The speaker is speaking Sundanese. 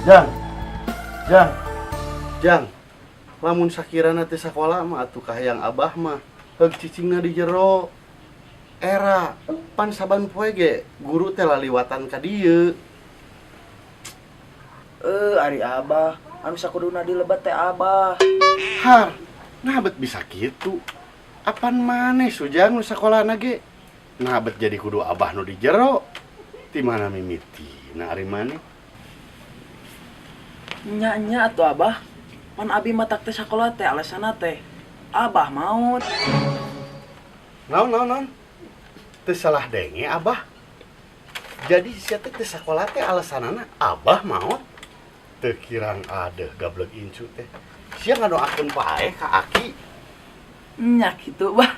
Jang. Jang. Jang. Lamun sakirana teh sakola mah atuh kahayang Abah mah heug cicingna di jero. Era pan saban poe ge guru teh laliwatan ka dieu. Eh, ari Abah, anu sakuduna dilebet teh Abah. Har, nah bet bisa kitu? Apan maneh, Sujang, nu sakolana ge? Nah bet jadi kudu Abah nu di jero? Ti mana mimiti? Nah, ari maneh? Nya nya atuh, Abah. Pan abi matak teh sakola teh alasanna teh Abah maot. Naon, naon, naon? Teu salah denge Abah? Jadi sia teh teu sakola teh alasanana Abah maot? Teu kirang adeh gablek incu teh. Sia ngadoakeun paeh ka Aki. Nya kitu, Bah.